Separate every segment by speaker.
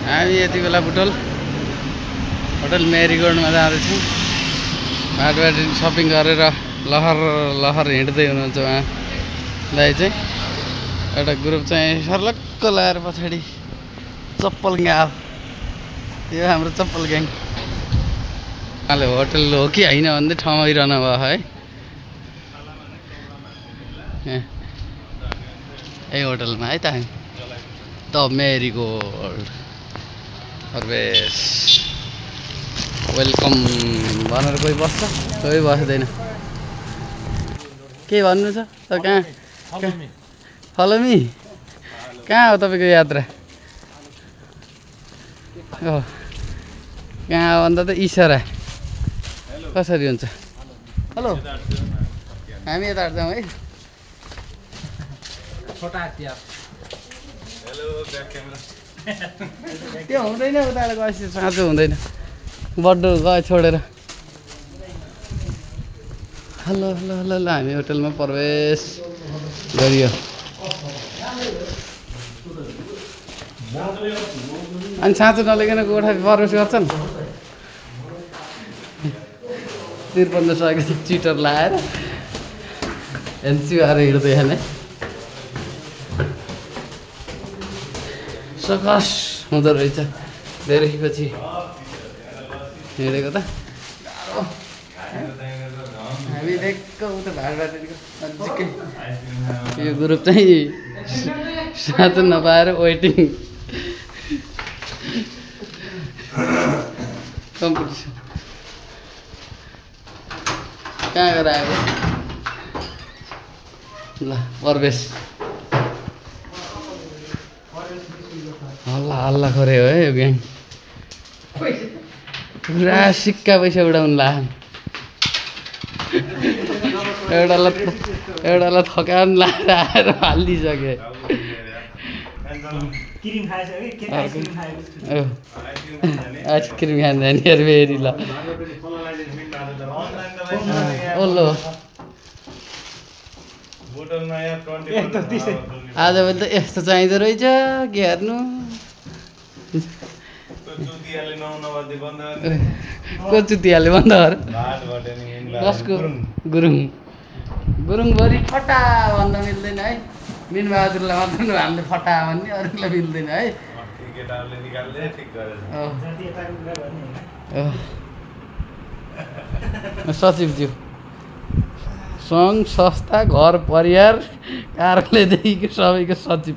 Speaker 1: हामी यति बेला होटल मेरीगोल्डमा जाँदैछौँ। बाटोबाट सपिङ गरेर लहर लहर हिँड्दै हुनुहुन्छ उहाँलाई चाहिँ एउटा ग्रुप चाहिँ सर्लक्क लाएर पछाडि चप्पल ग्याङ। यो हाम्रो चप्पल ग्याङ। उहाँले होटल हो कि होइन भन्दै ठमाइरहनु भयो है। यही होटलमा है त हामी द मेरीगोल्ड सर्भिस वेलकम भनेर कोही बस्छ कोही बस्दैन। के भन्नु छ त? कहाँ फलो मी कहाँ हो तपाईँको यात्रा? कहाँ हो भन्दा त इसारा कसरी हुन्छ? हेलो हामी यता जाउँ है। त्यो हुँदैन उता गएपछि साँचो हुँदैन। बड्डो गयो छोडेर। हल्लो हल्लो हल्लो ल हामी होटलमा प्रवेश गरियो। अनि साँचो नलिकन कोठा प्रवेश गर्छन्। 5300 चिटर लाएर एनसिआर हिँड्दै हाने सकस हुँदो रहेछ। धेरै पछि हिँडेको त हामी देख्छ उता भाडबाटको नजिकै यो ग्रुप चाहिँ साँचो नपाएर वेटिङ कम्पिटिसन कहाँ गएर आएको? ल प्रवेश हल्ला हल्ला खरे हो है यो ग्याङ। पुरा सिक्का पैसा उडाउनु ला। एउटालाई थकान लाएर आएर हालिदिइसके। आइसक्रिम खान्छ नि फेरि ल। ओल्लो आजभोलि त यस्तो चाहिँदो रहेछ के हेर्नु। को चुतिहाले बन्दर? कसको? गुरुङ। गुरुङभरि फटा भन्न मिल्दैन है। मिनबहादुरलाई मात्र हामीले फटा भन्ने अरूलाई मिल्दैन है। सचिवज्यू सङ्घ संस्था घर परिवार कार्यालयदेखिको सबैको सचिव।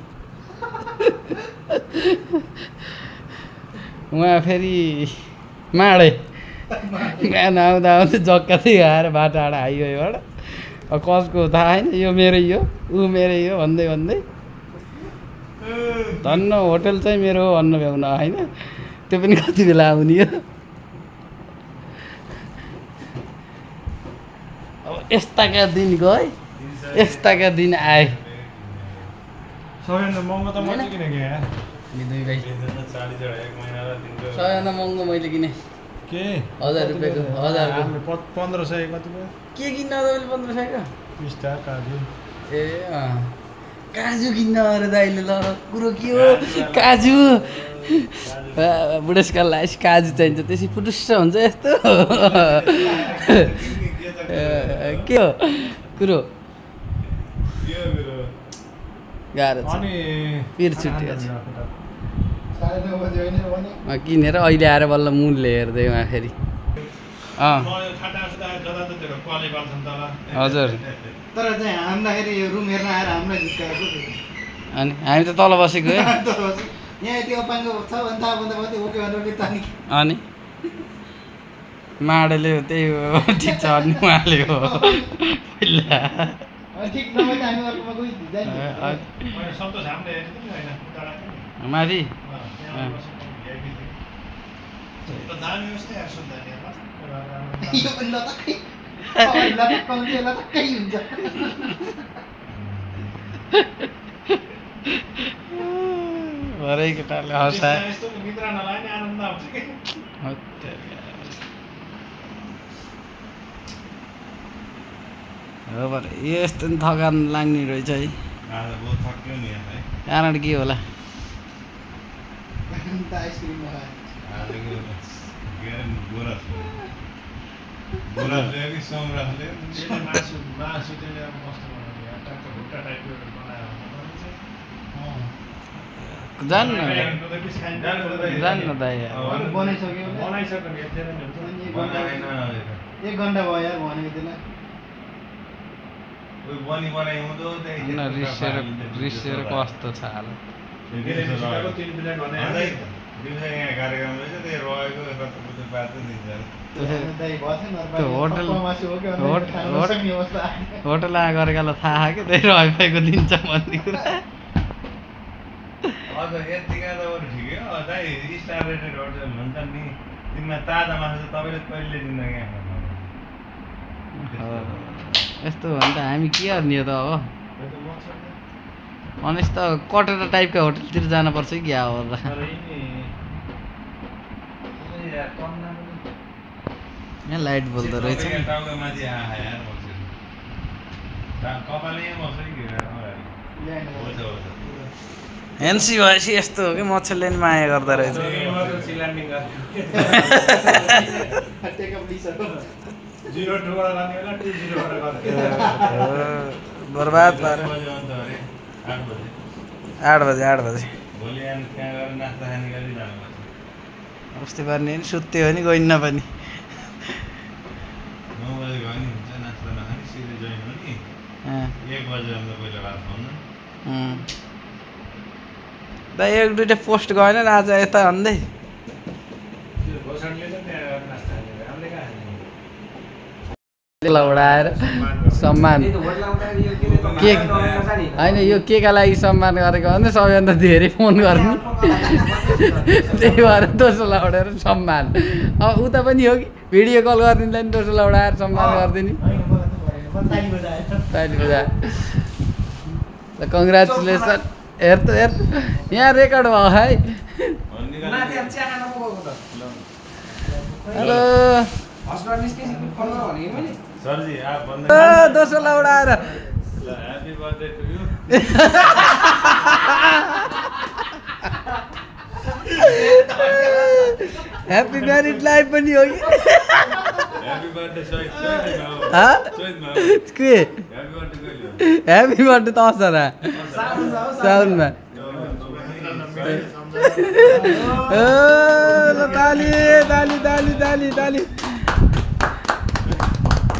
Speaker 1: उहाँ फेरि माडे बिहान आउँदा आउँदै जग्गा चाहिँ आएर बाटो आइयो एउटा। कसको थाहा छैन। यो मेरै हो ऊ मेरै हो भन्दै भन्दै धन्न होटल चाहिँ मेरो हो भन्न भ्याउन होइन। त्यो पनि कति बेला आउने हो। अब यस्ताका दिन गए यस्ताका दिन आए।
Speaker 2: सबैभन्दा महँगो त मैले किनेको यार।
Speaker 1: दुई भाइ सबैभन्दा महँगो मैले किने
Speaker 2: के
Speaker 1: 1000 रुपियाँको 1000को
Speaker 2: 1500 कति भयो?
Speaker 1: के किन्न तपाईँले 1500 को?
Speaker 2: पिस्ता काजु।
Speaker 1: ए काजु किन्न अरे दाइले। ल कुरो के हो काजु? बुढेसकाल लागेपछि काजु चाहिन्छ। त्यसै फुटुस्स हुन्छ यस्तो के हो कुरो? गाह्रो छ पिर छुट्टिएको छ। किनेर अहिले आएर बल्ल मूल्य हेर्दै उहाँ फेरि। हजुर
Speaker 3: तर चाहिँ हान्दाखेरि यो रुम हेर्न आएर हामीलाई झिक्काएको।
Speaker 1: अनि हामी त तल बसेको है।
Speaker 3: यहाँ यति अपाङ्गो छ भने थाहा भन्दा भन्दै ओके भनेर तानी।
Speaker 1: अनि माडेले त्यही हो ठिक छ अनि उहाँले हो पहिला
Speaker 3: ठिक नभए त हामी अर्कोमा गइ भिजाइ
Speaker 1: माथि
Speaker 3: यो पनि लचक्कै लचक्कै हुन्छ।
Speaker 1: भरे केटाले हँसाए। हो भरे यस्तो थकान लाग्ने रहेछ है। कारण के होला?
Speaker 3: अन्त आइसक्रिम लगायो
Speaker 2: त्यसले मासु त्यसले अब कस्तो बनाउने यार टक्क भुट्टा टाइपको बनायो
Speaker 1: जान्न
Speaker 2: जान्न
Speaker 1: दाइ यार।
Speaker 3: बनाइसक्यो
Speaker 2: बनाइसक्यो नि यति नै हुन्छ
Speaker 3: 1 घन्टा भयो यार भनेको त्यसलाई
Speaker 1: रिसेर कस्तो छ हालत।
Speaker 2: सिकाएको 3 प्लेट भने
Speaker 1: त्यो होटल होटल आएर गरेकालाई थाहा कि त्यही वाइफाईको दिन्छ भन्ने कुरा। यस्तो हो भने त हामी के गर्ने हो त अब भनेपछि त कटेरा टाइपका होटलतिर जानुपर्छ कि क्या हो र। यहाँ लाइट बोल्दो रहेछ एनसी भएपछि यस्तो हो कि मच्छरले नि माया गर्दो रहेछ। बर्बाद भएर 8 बजे अस्ति पर्ने नि सुत्यो भने गइन्न पनि। दाइ 1-2टा पोस्ट गएन आज यता भन्दै उडाएर सम्मान के होइन यो केका लागि सम्मान गरेको भने सबैभन्दा धेरै फोन गर्ने त्यही भएर दोस्रोलाई उडाएर सम्मान। अब उता पनि हो कि भिडियो कल गरिदिनेलाई नि दोस्रोलाई उडाएर सम्मान गरिदिने ताली बजाएर। कङ्ग्रेचुलेसन। हेर त हेर यहाँ रेकर्ड भयो है। हेलो दोस्रोलाई उडाएर ह्याप्पी म्यारिड लाइफ पनि हो कि के ह्याप्पी बर्थडे त असरा साउनमा ताली ताली ताली ताली ताली।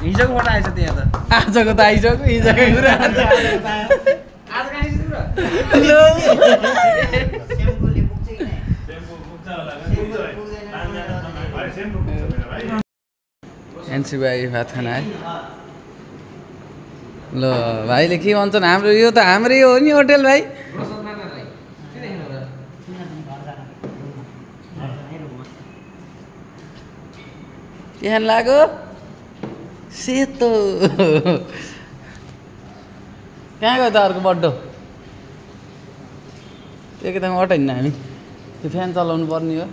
Speaker 3: हिजोको फोटो आएछ त्यहाँ त
Speaker 1: आजको त आइसक्यो हिजोको कुरा एनसी भाइ भात खाना आयो। ल भाइले के भन्छन् हाम्रो यो त हाम्रै हो नि होटेल भाइ। त्यहाँ लाग्यो सेतो कहाँ गयो त अर्को बड्डो एकदम अटाइन हामी त्यो फ्यान चलाउनु पर्ने हो।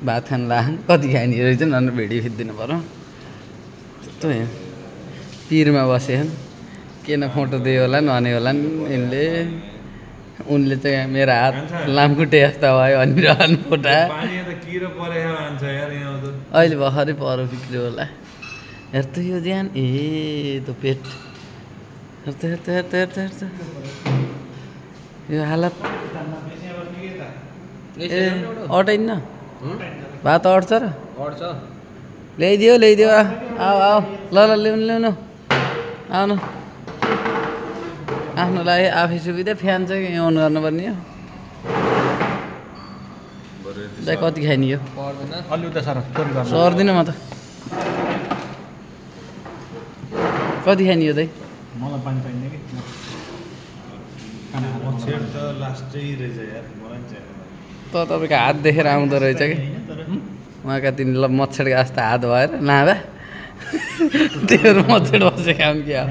Speaker 1: भात खान लान कति खाने रहेछ न भिडियो खिचिदिनु पर्यो। यस्तो पिरमा बसे के न फोटो दियो होला नि भने होला नि यिनले उनले चाहिँ मेरो हात लामखुट्टे जस्तो भयो भनिरहनु फोटा। अहिले भर्खरै पर बिग्रियो होला। हेर त यो ज्यान ए त पेट हेर त हेर त हेर त हेर त हेर त यो हालत ए अटाइन्न भात अट्छ र ल्याइदियो ल्याइदियो आऊ आऊ ल ल ल्याउनु ल्याउनु आउनु आफ्नो लागि आफै सुविधा। फ्यान चाहिँ अन गर्नुपर्ने हो। दाइ कति खाने यो सर्दिनँ म त कति खाने यो दाइ
Speaker 2: मलाई पानी चाहिने कि
Speaker 1: त तपाईँको हात देखेर आउँदो रहेछ कि उहाँका तिन मच्छरका जस्तो हात भएर नाभा त्यो मच्छर बसेको काम क्या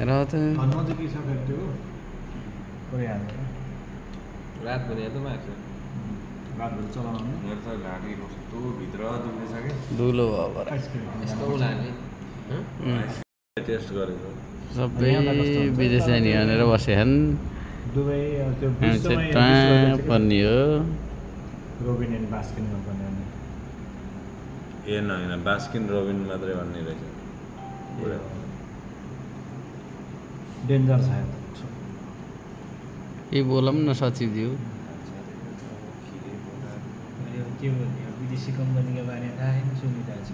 Speaker 1: र त
Speaker 2: रातभरि चलाउनु
Speaker 4: मेरो त घाँटी कस्तो भित्र दुख्दैछ कि
Speaker 1: धुलो भयो बरा
Speaker 5: यस्तो लाग्ने
Speaker 4: टेस्ट गरेको
Speaker 1: सबै विदेश जाने भनेर बसेछन्
Speaker 2: दुबई त्यो
Speaker 1: पर्ने हो
Speaker 2: रोबिन एन्ड बास्किन कम्पनी
Speaker 4: होइन बास्किन रोबिन मात्रै भन्ने रहेछ
Speaker 2: डेन्जर छ
Speaker 1: के बोलौँ न सचिवज्यू
Speaker 3: के भन्ने विदेशी कम्पनीको बारेमा थाहा छैन सुनिरहेको छु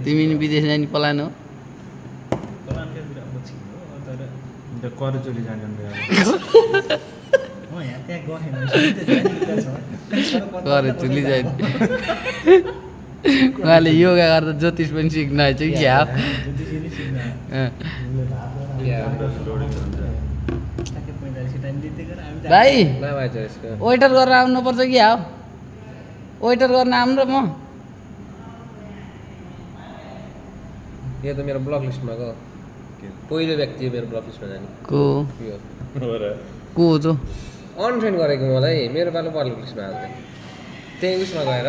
Speaker 1: तिमी नि विदेश जाने प्लान हो
Speaker 3: कमानकै कुरा पछि हो तर
Speaker 2: त्यो करचोली जाने
Speaker 3: म यहाँ त्यहाँ गएन जाने कुरा छ
Speaker 1: गरे चुली जाने उहाँले योगा गर्दा ज्योतिष पनि सिक्नु आएछ कि क्या हो?
Speaker 3: ज्योतिषी नै सिक्न ट्याक्कै 45 टाइम दिँदै गरेर हामी त
Speaker 1: भाइ
Speaker 5: नभएछ यसको
Speaker 1: वेटर गरेर आउनुपर्छ कि हो वेटर गर्न आउनु र म
Speaker 5: यो त मेरो ब्लक लिस्टमा गयो पहिलो व्यक्ति मेरो ब्लक लिस्टमा जाने
Speaker 1: को
Speaker 5: यो
Speaker 1: को हो जो
Speaker 5: अनफ्रेन्ड गरेको मलाई मेरो पालो ब्लक लिस्टमा हाल्दै त्यही उसमा गएर